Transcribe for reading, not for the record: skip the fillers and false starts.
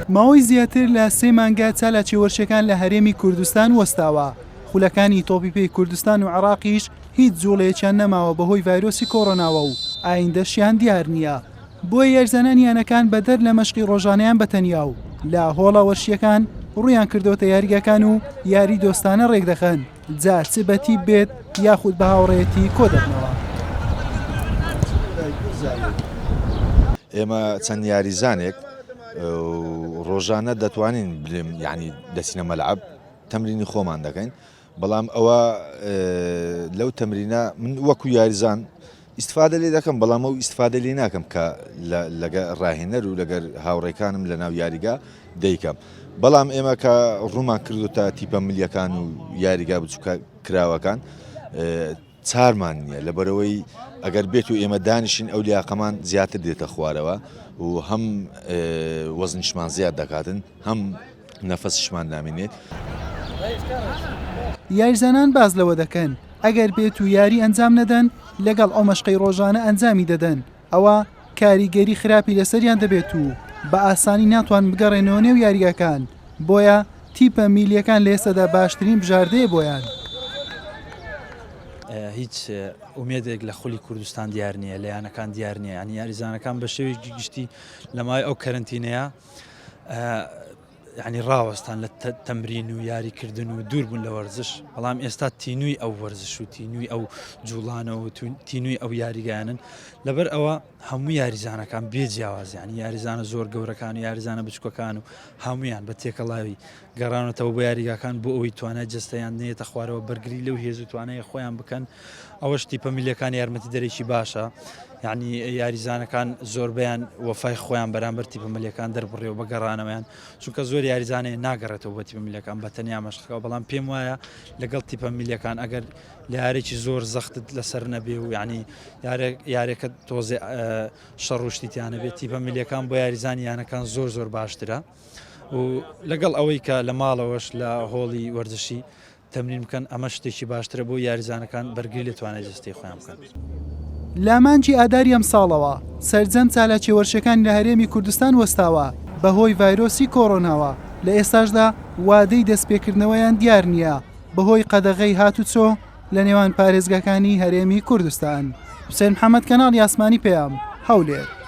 ماوەی زیاتر لە سێ مانگە چالاکیە وەرشیەکان لە هەرێمی کوردستان وەستاوە، خولەکانی تۆپی پێی کوردستان و عێراقیش هیچ جوڵەیەکیان نەماوە بەهۆی ڤایرۆسی کۆرۆناوە و ئایندەشیان دیار نییە. بۆیە یاریزانانی یانەکان بەدەر لە مەشقی ڕۆژانەیان بە تەنیا و لە هۆڵە وەرشییەکان ڕوویان کردۆتە یاریگاکان و یاری دۆستانە ڕێکدەخەن، جا چ بە تیپ بێت یاخود بە هاوڕێیەتی کۆدەبنەوە. ئێمە چەند یاریزانێک ڕۆژانە دەتوانین بلێم یعنی دەچینە مەلعب تەمرینی خۆمان دەکەین بەڵام ئەوە لەو تەمرینە من وەکو یاریزان ئیستفادە لێ دەکەم بەڵام ئەو ئیستفادە لێ ناکەم کە لەگە ڕاهێنەر و لەگەر هاوڕێکانم لە ناو یاریگا دەیکەم بەڵام ئێمە کە ڕوومان کردوتە تیپە ملیەکان و یاریگا بچووکە کراوەکان چارمان نییە لەبەرەوەی ئەگەر بێت و ئێمە دانیشین ئەو لیاقەمان زیاتر دێتە خوارەوە و هەم وەزنیشمان زیاد دەکاتن هەم نەفەسیشمان نامینێت. یاریزانان باس لەوە دەکەن، ئەگەر بێت و یاری ئەنجام نەدەن لەگەڵ ئەو مەشقەی ڕۆژانە ئەنجامی دەدەن، ئەوا کاریگەری خراپی لەسەریان دەبێت و بە ئاسانی ناتوان بگەڕێنەوە نێو یاریگاکان، بۆیە تیپە میلییەکان لە ئێستادا باشترین بژاردەیە بۆیان. هیچ ئومێدێک لە خولی کوردستان دیار نییە، لە یانەکان دیار نییە، یانی یاریزانەکان بە شێوەیەکی گشتی لە ماوەی ئەو کەرەنتینەیە یعنی ڕاوەستان لە تەمرین و یاریکردن و دوور بوون لە وەرزش بەڵام ئێستا تینووی ئەو وەرزش و تینووی ئەو جوڵانەوە و تینووی ئەو یاریگایانن لەبەر ئەوە هەموو یاریزانەکان بێ جیاوازیانی یاریزانە زۆر گەورەکان و یاریزانە بچکەکان و هەمویان بە تێکەڵاوی گەڕاونەتەوە بۆ یاریگاکان بۆ ئەوەی توانای جەستەیان نێتە خوارەوە بەرگری لەو هێز و توانای خۆیان بکەن ئەوەش تیپە میلیەکان یارمەتیدەرێکی باشە یعنی یاریزانەکان زۆربەیان وەفای خۆیان بەرامبەر تیپە ملیەکان دەربڕیەوە بە گەڕانەوەیان چونکە زۆر یاریزانەیە ناگەڕێتەوە بە تیپە میلیەکان بە تەنیا مەشقەکە بەڵام پێم وایە لەگەڵ تیپە میلیەکان ئەگەر لە یارێکی زۆر زەختت لەسەر نەبێ و یعنی یارێکە تۆزێ شەڕ و شتی تیانە بێت تیپە میلیەکان بۆ یاریزانی یانەکان زۆر زۆر باشترە و لەگەڵ ئەوەی کە لە ماڵەوەش لە هۆڵی وەرزشی تەمرین بکەن، ئەمەش شتێکی باشترە بۆ یاریزانەکان بەرگری لە توانای جەستەی خۆیان بکەن. لە مانگی ئاداری ئەمساڵەوە سەرجەم چالاکیە وەرشیەکانی لە هەرێمی کوردستان وەستاوە بەهۆی ڤایرۆسی کۆرۆناوە، لە ئێستاشدا وادەی دەستپێکردنەوەیان دیار نییە بەهۆی قەدەغەی هاتوچۆ لە نێوان پارێزگاکانی هەرێمی کوردستان. حوسێن محەمەد کەناڵی ئاسمانی پەیام، هەولێر.